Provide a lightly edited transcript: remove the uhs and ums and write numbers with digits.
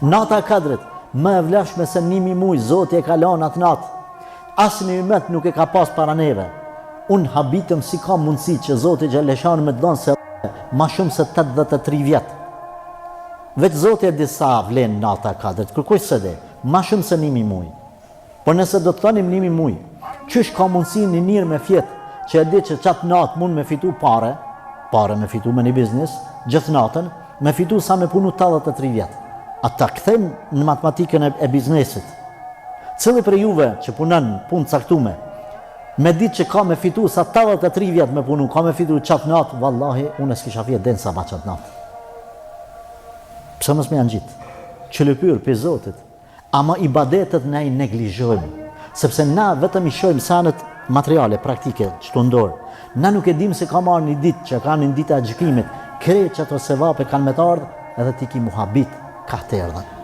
Nata e Kadrit, më e vlefshme se 1000 muaj, Zoti e ka lënë atë natë. Asnjë ymet nuk e ka pas para neve. Unë habitem si ka mundësi që Zoti xhelleshanuhu me të dhënë se ma shumë se 83 vjet. Veç Zoti e di sa vlen nata e Kadrit, kërkush s'e di, ma shumë se 1000 muaj. Por nëse do të thonim 1000 muaj, qysh ka mundësi një njeri me fjet që e di që qatë natë mund me fitu pare, pare me fitu me një biznis, gjithë natën, me fitu sa me punu 83 vjet. A ta kthejmë në matematikën e, e biznesit. Cili prej juve që punon punë caktume, me ditë që ka me fitu sa 83 vjet me punu, ka me fitu qatë natë, vallahi, unë e s'kisha fjetë deri n'sabah qatë natë. Pse mos me ja ngjit? Qylypyr, prej Zotit. Ama ibadetet na i neglizhojmë, sepse na vetëm i shohim senet materiale, praktike, qëtu n'dorë. Na nuk e dimë se ka me ardhë një ditë, që ka një dita e gjykimit, krejt qato sevape kanë me të ardhë, edhe ti ki m'u habit, kah të erdhën.